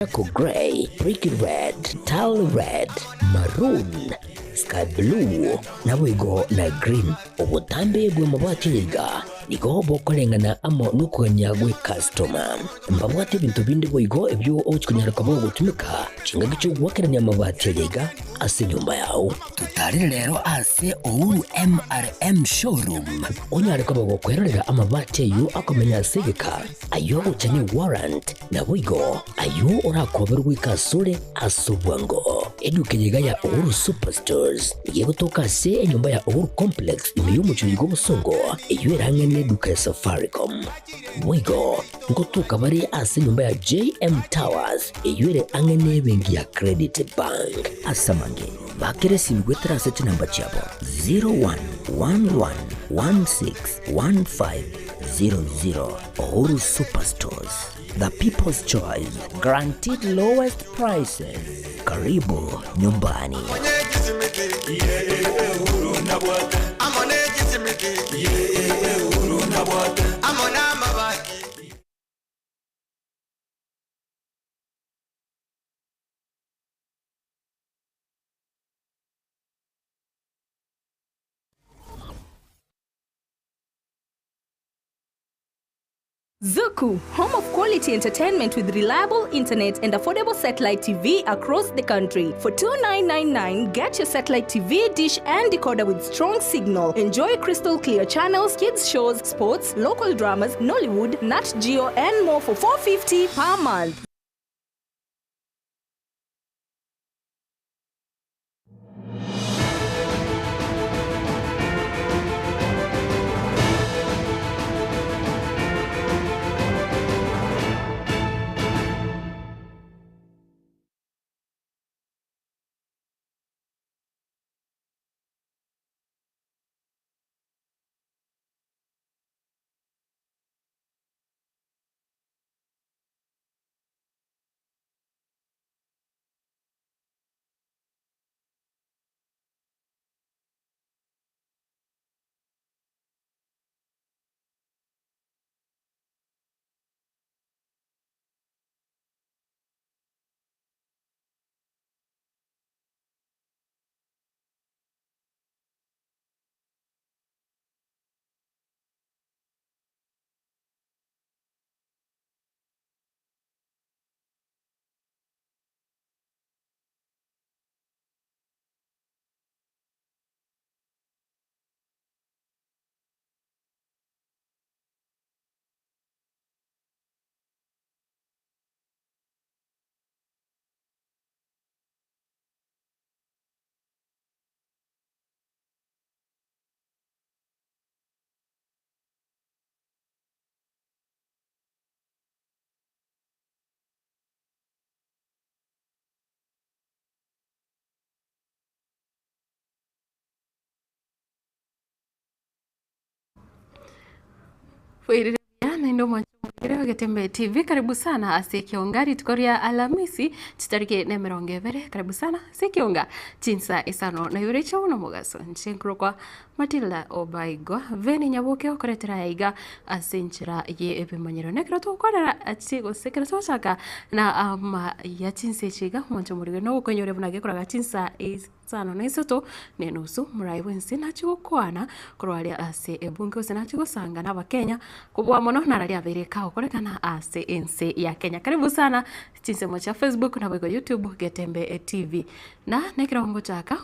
Charcoal grey, brick red, tile red, maroon, sky blue naboigo na green. Obotambe bwe mabati yiga nigo bokoreng'ana amo nokogania gwe customer. Mbabwate ebinto binde boigo ebyo ochikonyara koba ogotumeka chingaki chiogwakerania amabati yiga ase nyumba yao. Tutarire rero ase Uhuru MRM showroom onyare koba gokwerorera amabati ayo akomenya ase egeka ayo agochani warrant naboigo ayo orakoberwa goika asore ase obwango. Eduka yiga ya Uhuru Superstores yegotoka ase enyumba ya Uhuru Complex ime y'omochori gw'obosongo eyo erang'ane eduka ya Safaricom. Boigo nkotoka bare ase enyumba ya JM Towers eyo ere ang'ane ebenki ya Credit Bank. Ase amange bakere esimi gwetera ase chinamba chiabo 0111161500. Uhuru Superstores, the people's choice, guaranteed lowest prices. Karibu nyumbani. Zuku, home of quality entertainment with reliable internet and affordable satellite TV across the country. For $2,999, get your satellite TV, dish and decoder with strong signal. Enjoy crystal clear channels, kids shows, sports, local dramas, Nollywood, Nat Geo and more for $450 per month. Ndo Getembe TV, karibu sana ase kiongari tukoria Alhamisi chitariki ne mirongo ebere. Karibu sana ase kionga chinsa isano na yore chauno mugaso nchenkro kwa Matilda Obaigwa veni nyaboke okoretera iga ase nchira ye ebimanyero nekero tokwanera achigo sekero tochaka na ama ya chinsa chiga mwancho muriwe no okonyore bunage koraga chinsa isano na isoto nenusu murai wensi nachigokwana korwaria ase ebunge ose nachigosanga n'abakenya kubwa mono nararia bereka okorekana ase ense ya Kenya. Karibu sana chinsemo cha Facebook na bwego YouTube Getembe TV na nekirongo chaka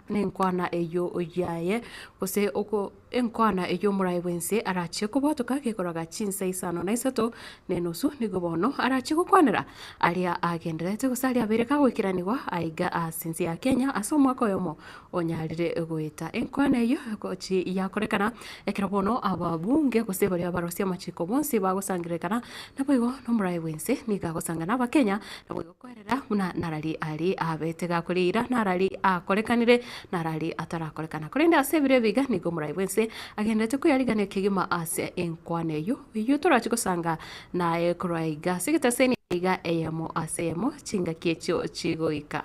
nenkwana eyo yaye gose oko enkwana eyo murai wensi arache kubwatoka gekoraga chinsa isano na isato nenusu nigo bono arache gokwanera aria agenderete gose aria bereka goikiranigwa aiga ase ense ya Kenya ase omwaka oyomo onyarire goeta enkwana eyo gochi yakorekana ekero bono ababunge gose baria barosia amachiko bonsi bagosangerekana naboigo nomurai wensi niga gosanga n'abakenya naboigo kwerera muna narari ari abete gakurira narari akorekanire narari atarakorekana korende ase ebire biga nigo murai wensi agendete kuyarigania kigima ase enkwana eyo eyo torachi gosanga naye koraiga sigitaseni iga eyemo ase eyemo chingaki echio chigoika.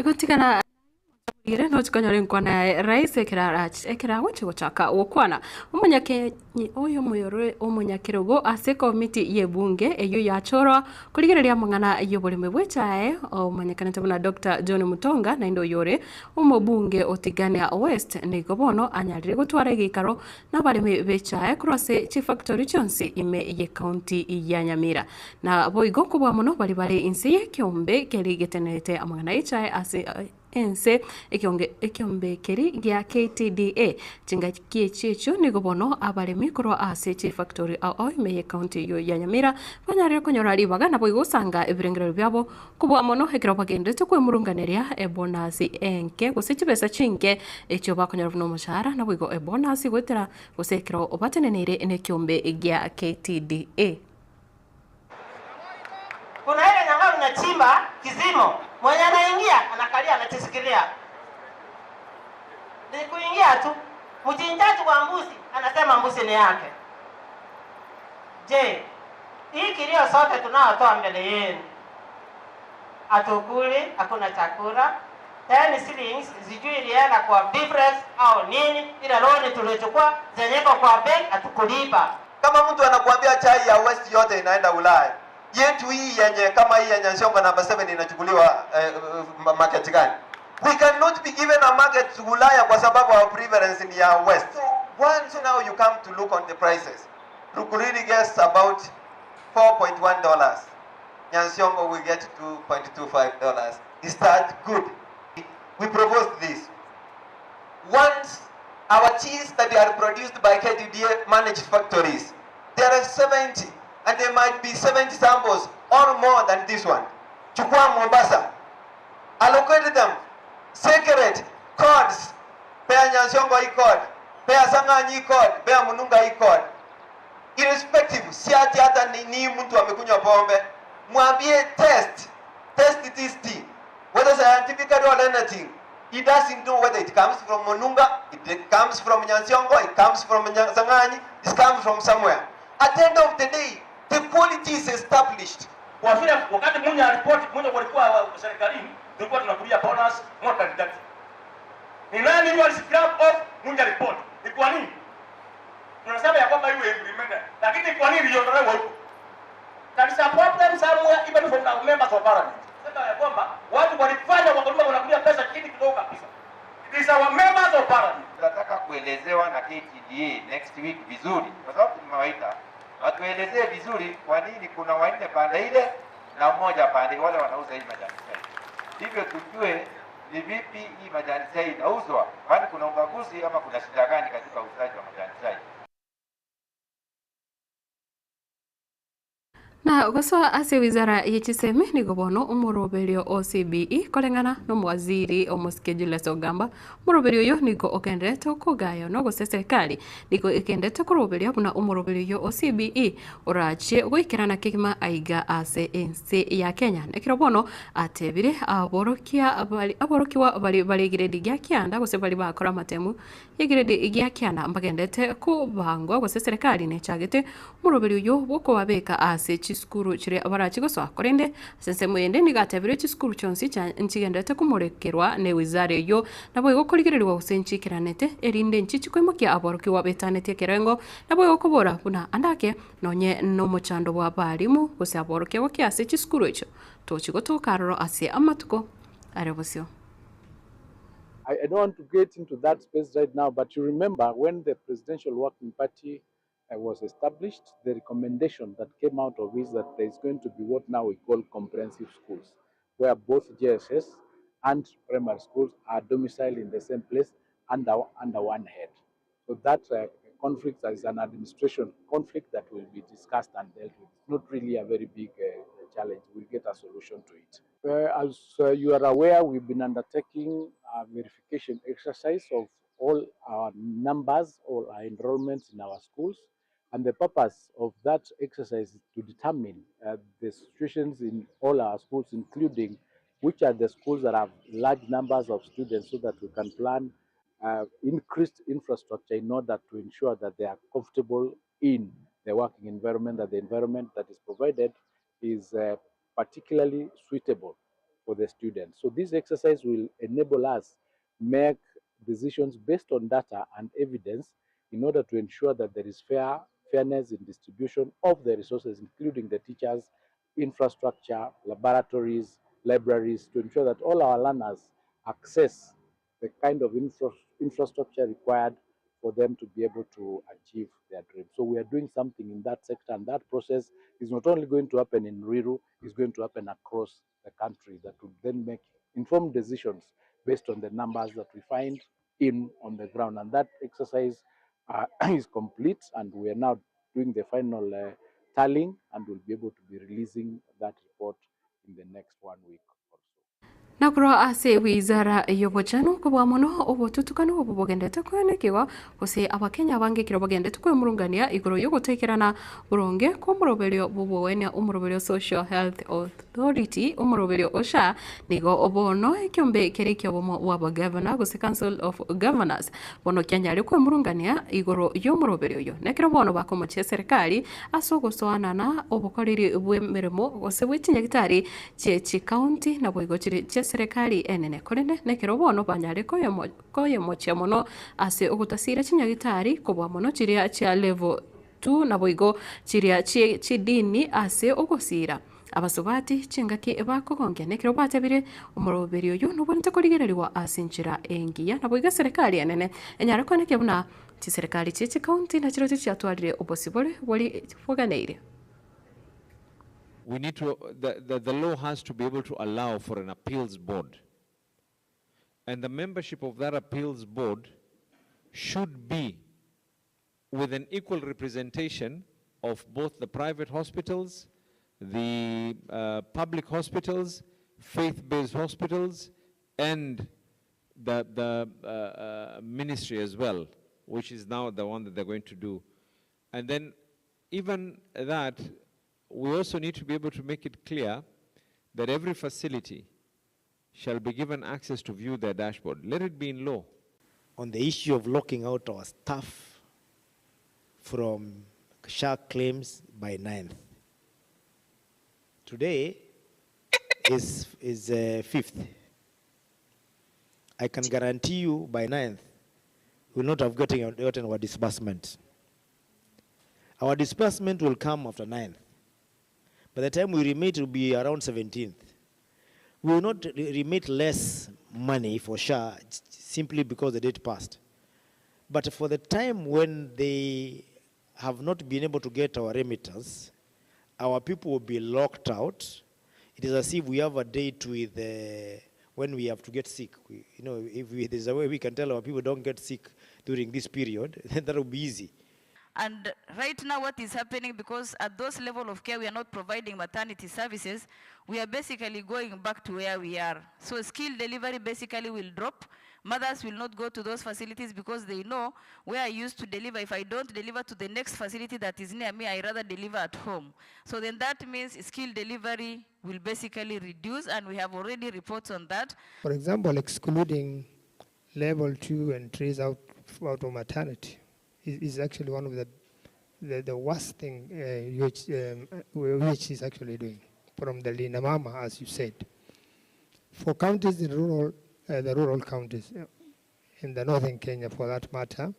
Gotigana ire no chikonyore nkwana rais ekera gwichi gochaka gokwana omunyake oyo muyoro omunyakerogo ase komiti ye bunge eyo yachorwa kurigereria mang'ana y'oboremi bw'echae omanyekanete buna Dr. John Mutonga naende oyore omobunge otigania West nigo bono anyarire gotwara egikaro n'abaremi b'echae korwa ase chifactory chionsi ime ye county ya Nyamira na boigo kobua mono bari bare inse y'ekiombe keri getenerete amang'ana y'echae ase ense ekiombe keri gia KTDA chingaki echicho nigo bono abaremi korwa ase chifactory ao ime ye county yo ya Nyamira banyarire konyora ribaga nabo igosanga ebirengerero byabo kubwa mono ekero bagendete kwemurunganeria ebonasi enke gose chibesa chinke ekyo bakonyora buno omushahara nabo igo ebonasi gwetera gose ekero obatenenere nekiombe gia KTDA. Kuna ile nyang'au inachimba kizimo, mwenye anaingia anakalia anachisikilia. Ni kuingia tu, mchinjaji wa mbuzi anasema mbuzi ni yake. Je, hii kilio sote tunaotoa mbele yenu, hatukuli, hakuna chakula, 10 shillings sijui ilienda kwa difference au nini, ila loan tulichukua zenye kwa bank hatukulipa. Kama mtu anakuambia chai ya West yote inaenda Ulaya, yetu hii yenye kama hii ya Nyansiongo number 7 inachukuliwa market gani? We cannot be given a market to Ulaya kwa sababu our preference ni ya West. So once now you come to look on the prices, Rukuriri gets about $4.1. Nyansiongo will get $2.25. Is that good? We propose this. Once our cheese that are produced by KTDA managed factories, there are 70. And there might be 70 samples or more than this one. Chukua Mombasa, allocate them, secret codes, pea Nyansiongo hii code, pea Sanganyi code, pea Mununga hii code. Irrespective, si ati hata ni mtu amekunywa pombe, mwambie test this tea, whether scientifically or anything. He doesn't know whether it comes from Mununga, it comes from Nyansiongo, it comes from Sanganyi, it comes from somewhere. At the end of the day, the quality is established. Kwa vile wakati Munya ripoti, Munya walikuwa serikalini, tulikuwa tunakulia bonus mwaka ndani. Ni nani yule aliscrap off Munya report? Ni kwa nini? Tunasema ya kwamba iwe implemented, lakini kwa nini iliondolewa huko? There is a problem somewhere even from our members of parliament. Sema ya kwamba watu walifanya wakulima wanakulia pesa chini kidogo kabisa. It is our members of parliament. Tunataka kuelezewa na KTDA next week vizuri, kwa sababu tumewaita watuelezee vizuri kwa nini kuna wanne pande ile na mmoja pande wale wanauza hii majani chai. Hivyo tujue ni vipi hii majani chai inauzwa, kwani kuna ubaguzi ama kuna shida gani katika uuzaji wa majani chai. Na gosoa ase wizara yechiseme nigo bono omoroberio OCBE koreng'ana no mwaziri omosike Julius Ogamba omoroberio oyo nigo okenderete okogayo no gose serikali nigo ekendete koroberia buna omoroberio oyo OCBE orachie goikerana kegima aiga ase ense ya Kenya ekero bono atebire aborokia bari aborokiwa bari bari grade gia kianda gose bari bakora amatemu ye grade gia kianda mbagendete kubangwa gose serikali nechagete omoroberio oyo bwokobabeka ase chiskuru chire abarachi gosoa korende sensemo yende nigatebire chiskuru chonsi nchigendete kumurekerwa ne wizara eyo nabo igokorigererwa gose nchikiranete erinde nchichikoimokia aborokiwa betanete kerengo nabo igokobora buna andake nonye nomochando bwa abarimu gose aborokia gokia ase chiskuru echo tochigotoka aroro ase amatuko are bosio. I don't want to get into that space right now, but you remember when the Presidential Working Party was established, the recommendation that came out of it is that there is going to be what now we call comprehensive schools, where both JSS and primary schools are domiciled in the same place under one head. So that conflict is an administration conflict that will be discussed and dealt with. It's not really a very big challenge. We'll get a solution to it. As you are aware, we've been undertaking a verification exercise of all our numbers, all our enrollments in our schools. And the purpose of that exercise is to determine the situations in all our schools, including which are the schools that have large numbers of students, so that we can plan increased infrastructure in order to ensure that they are comfortable in the working environment, that the environment that is provided is particularly suitable for the students. So this exercise will enable us make decisions based on data and evidence in order to ensure that there is fairness in distribution of the resources, including the teachers, infrastructure, laboratories, libraries, to ensure that all our learners access the kind of infrastructure required for them to be able to achieve their dream. So we are doing something in that sector, and that process is not only going to happen in Ruiru, it's going to happen across the country, that will then make informed decisions based on the numbers that we find in on the ground. And that exercise is complete, and we are now doing the final tallying, and we'll be able to be releasing that report in the next 1 week. Nakurwa ase wizara y'obochenu kobwa mono obotutukanu obo bogendete kwenekiwa gose abakenya bangekire bogendete kwemurungania igoro yogotekerana buronge kw'omuroberio bobowenia omuroberio Social Health Authority omuroberio OSHA nigo obono ekiombe kere kiobomo wa governor gose Council of Governors bono kyanyari kwemurungania igoro y'omuroberio oyo nekero bono bakomochia serikali ase ogosoanana obokoreri bw'emirimo gose bw'echinyagitari chie county nabo igo chiri serikali enene korende nekero bono banyare koyemochia mono ase ogotasira chinyagitari kobwa mono chiria chia level 2 nabo igo chiria chidini ase ogosira abasobati chingaki bakogongia nekero batebire omoroberi oyo nobonete korigereriwa ase enchera engiya nabo igo serikali enene enyare koneke buna chiserikali chichi county na chiro chiatwarire obosibore bori boganeire. We need to, the law has to be able to allow for an appeals board. And the membership of that appeals board should be with an equal representation of both the private hospitals, the public hospitals, faith-based hospitals, and the ministry as well, which is now the one that they're going to do. And then even that, we also need to be able to make it clear that every facility shall be given access to view their dashboard. Let it be in law. On the issue of locking out our staff from SHA claims by 9th. Today is 5th. I can guarantee you by 9th, we will not have gotten our disbursement. Our disbursement will come after 9th. By the time we remit, it will be around 17th. We will not remit less money for SHA simply because the date passed. But for the time when they have not been able to get our remittance, our people will be locked out. It is as if we have a date with when we have to get sick. You know, if there's a way we can tell our people don't get sick during this period, then that will be easy. And right now what is happening, because at those level of care we are not providing maternity services, we are basically going back to where we are. So skill delivery basically will drop. Mothers will not go to those facilities because they know where I used to deliver. If I don't deliver to the next facility that is near me, I rather deliver at home. So then that means skill delivery will basically reduce, and we have already reports on that. For example, excluding level 2 and 3 out of maternity is actually one of the worst thing which is actually doing from the Linda Mama, as you said. For counties in rural, the rural counties in the northern Kenya, for that matter,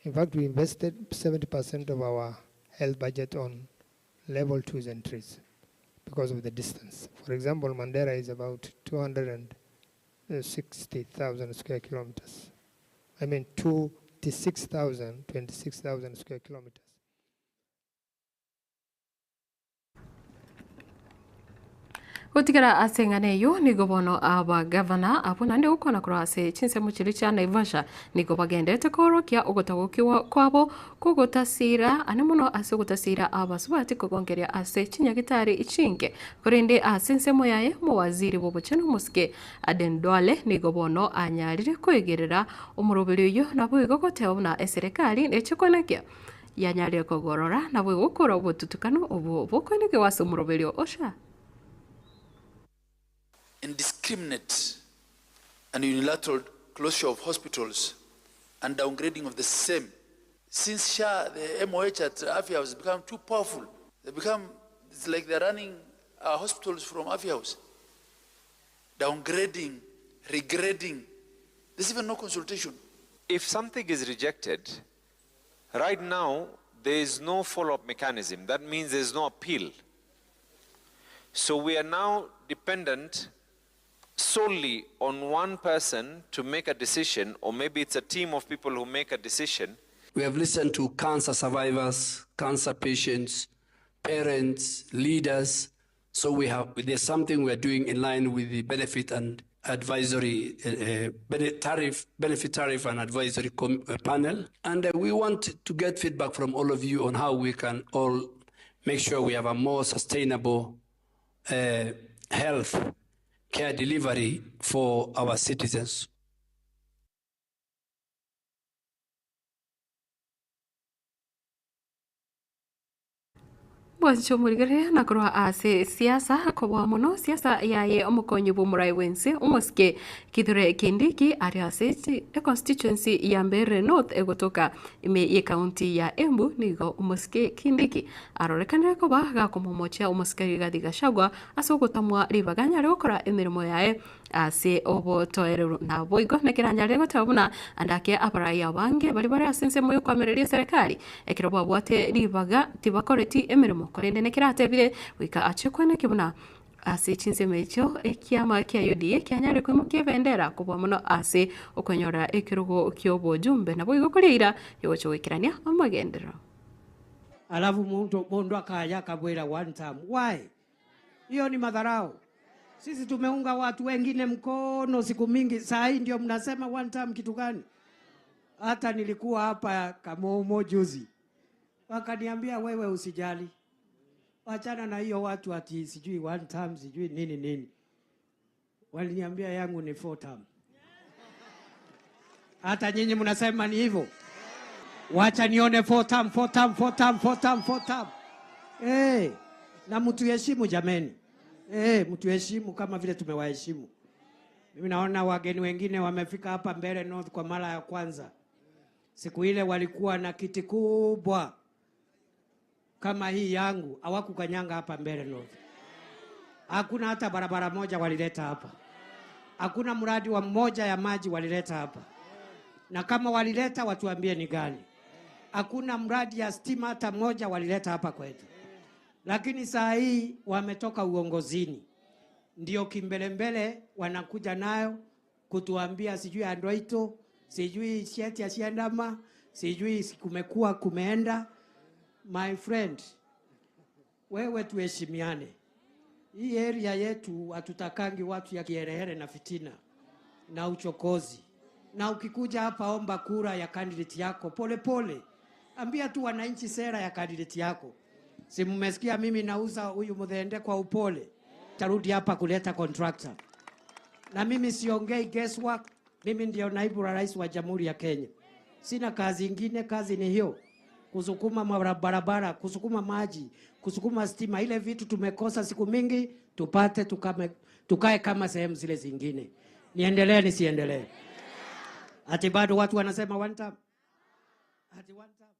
in fact, we invested 70% of our health budget on level 2s and 3s because of the distance. For example, Mandera is about 260,000 square kilometers. I mean, 26,000 square kilometers. Gotigara asengane yo nigo bono aba governor apo nande ukona kurase chinsemo chiri cha Naivasha nigo bagendete korokia ogotagokiwa kwabo kugotasira ane muno ase ogotasira abasubati kogongeria ase chinyagitari ichinge korende ase nsemo yaye muwaziri bobocheno musike Aden Duale nigo bono anyarire kwegerera omuroberi oyo nabo igo goteba na eserikali nechikoneke yanyarire kogorora nabo igokora obotutukano obo bokoneke wase omuroberi osha. Indiscriminate and unilateral closure of hospitals and downgrading of the same. Since SHA, the MOH at Afia House has become too powerful. They become, it's like they're running our hospitals from Afia House. Downgrading, regrading. There's even no consultation. If something is rejected, right now, there is no follow-up mechanism. That means there's no appeal. So we are now dependent solely on one person to make a decision, or maybe it's a team of people who make a decision. We have listened to cancer survivors, cancer patients, parents, leaders. So there's something we are doing in line with the benefit and advisory benefit tariff and advisory panel. And we want to get feedback from all of you on how we can all make sure we have a more sustainable health care delivery for our citizens. Bwancho murigereria na kurwa ase siasa kobwa mono siasa yaye omukonyi bumurai wense omosike Kithure Kindiki ari ase constituency ya Mbeere North egotoka ime ye county ya Embu nigo omosike Kindiki arorekanire koba gakomomochia omosike Rigathi Gachagua ase ogotamwa ribaganya rigokora emirimo yaye ase obotoereru na boigo nekiranyare goteba buna andake abaraya bange bari bari ase ensemo yokoamereria serikali ekero babwate ribaga tibakoreti emirimo korende nekiratebire wika achekwane kibuna ase chinsemo ekyo ekiama kia UDA kianyare kwimukia ebendera kobwa mono ase okonyora ekirugo ki'obojumbe nabo igo koreira yogocha gwikirania amagendero. Alafu mundu akaya akabwera one time. Why? Hiyo ni madharau. Sisi tumeunga watu wengine mkono siku mingi, saa hii ndio mnasema one time kitu gani? Hata nilikuwa hapa Kamomo juzi, wakaniambia wewe usijali, wachana na hiyo watu ati sijui one time sijui nini nini. Waliniambia yangu ni four time. Hata nyinyi mnasema ni hivyo. Wacha nione four time, four time, four time, four time, four time. Eh, na mtuheshimu jameni. Mtuheshimu kama vile tumewaheshimu. Mimi naona wageni wengine wamefika hapa Mbeere North kwa mara ya kwanza. Siku ile walikuwa na kiti kubwa kama hii yangu, hawakukanyanga hapa Mbeere North. Hakuna hata barabara moja walileta hapa. Hakuna mradi wa mmoja ya maji walileta hapa. Na kama walileta watuambie ni gani. Hakuna mradi ya stima hata moja walileta hapa kwetu. Lakini saa hii wametoka uongozini. Ndio kimbelembele wanakuja nayo kutuambia sijui Androito, sijui sheti ya Shiandama, sijui kumekua kumeenda. My friend, wewe tuheshimiane. Hii area yetu hatutakangi watu ya kiherehere na fitina na uchokozi. Na ukikuja hapa omba kura ya candidate yako pole pole. Ambia tu wananchi sera ya candidate yako. Si mmesikia mimi nauza huyu mudhende kwa upole. Tarudi hapa kuleta contractor. Na mimi siongei guesswork. Mimi ndio naibu rais wa Jamhuri ya Kenya. Sina kazi ingine, kazi ni hiyo. Kusukuma barabara, kusukuma maji, kusukuma stima, ile vitu tumekosa siku mingi, tupate tukae kama sehemu zile zingine. Niendelee nisiendelee? Ati bado watu wanasema one time. Ati one time.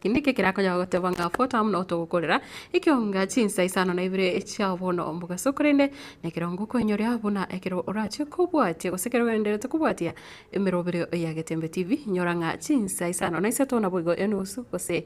Kindiki kirakonya goteba nga fota muno tugukorera ikionga chinsa isano na ibire chiabono mbuga sokorende nekirongo kwenyoria buna ekero orache kubwatia gosekero genderete kubwatia emirobero ya Getembe TV nyoranga chinsa isano na isato na boigo enusu gose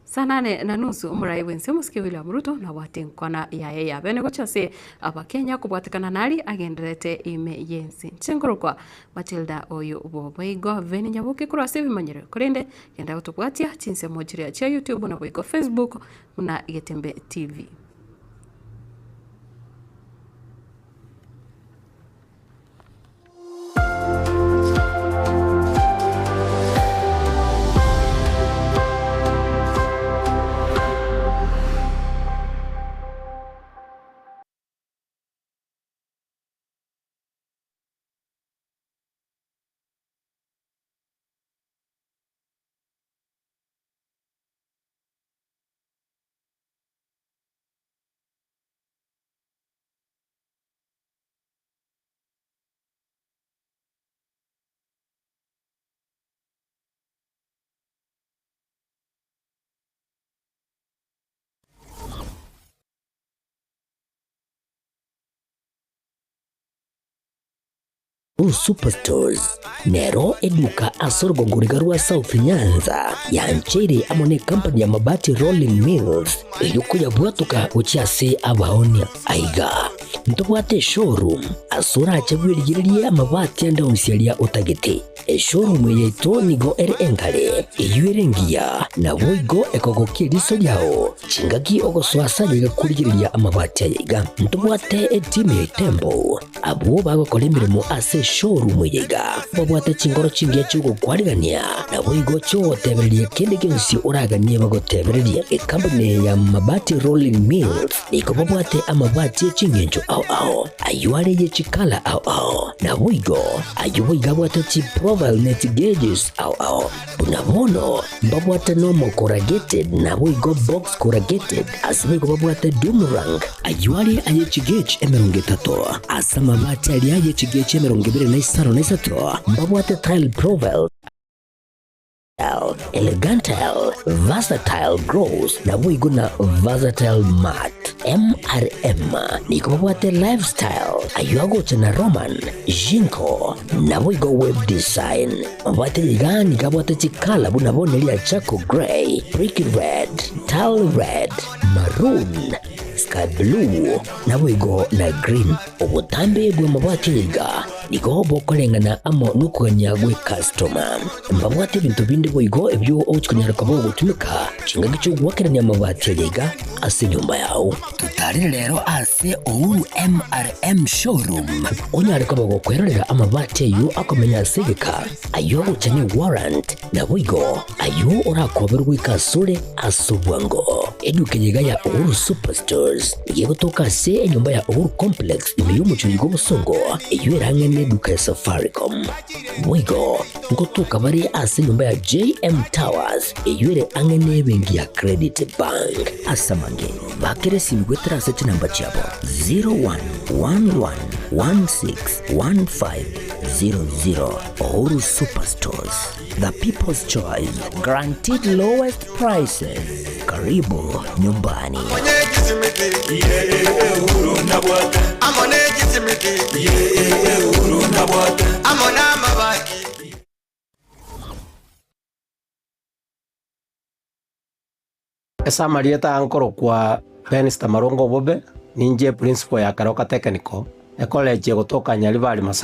saa nane na nusu omurai wense omusike William Ruto na bwate nkwana yaye yabene gochase abakenya kubwatikana nari agenderete ime yensi nchengorokwa Matilda oyo boboigo veni nyabuke kurase bimanyire korende genda gotubwatia chinse mochiria chia YouTube na boigo Facebook na Getembe TV. Superstores nero eduka ase orogongoriga rwa South Nyanza yancheire amo ne company ya Mabati Rolling Mills eyokuya bwatuka gochia ase abaonia aiga ntobwate showroom asura achabwirigirie amabati andausiaria otagete. Eshowroom yaito nigo ere engare eyuerengia na boigo ekogokia riso ryao chingaki ogoswasaga kurigiria amabati ayaiga. Ntobwate etimu ya Tembo abo bagokora emirimo ase showroom yaiga babwate chingoro chingia chigokwarigania na boigo chogotebereria kende gionsi oraganie bagotebereria. Ekampuni ya Mabati Rolling Mills niko babwate amabati echingencho ao ao ayuare yechikala ao ao na boigo ayo boiga chi profile net gauges ao ao bunabono mbabwate normal corrugated na boigo box corrugated asiboigo babwate doomerang ayuare ayechi gauge 30 asa mabati ali ayechi gauge 25 mbabwate tile profile Elegantal, Versatile Gross na boigo na Versatile Mat MRM niko babwate lifestyle ayuagocha na Roman Jinko na boigo web design mabate igani gabwate chikala bunabonelia charcoal grey, brick red, tile red, maroon, sky blue na boigo na green. Obutambe bwa mabati iga niko bokolengana amo nukuganya gwe customer mbabwate bintu bindi boigo ebyo ochikunyara kwa gotumika chingaki chogwakerania amabati iga ase nyumba yao. Tutarire lero ase Uhuru MRM showroom onyare kwa gokwererera amabati ayo akomenya asegeka ayo gochanye warrant na boigo ayo orakoberwa ikasure asobwango. Eduka yiga ya Uhuru Superstores yegotoka se enyumba ya Uhuru Complex imiyumucho gobosongo eyo neduka ya Safaricom boigo ngotoka bari ase nyumba ya JM Towers eyure angene bengi ya Credit Bank asamange bakere simigwetra ase chinamba chabo 0111161500. Uhuru Superstores, the people's choice, guaranteed lowest prices. Karibu nyumbani. Esa marieta ankoro kwa Benista Marongo Bobe ninje principal ya Karoka Technical e college gotoka Nyaribari.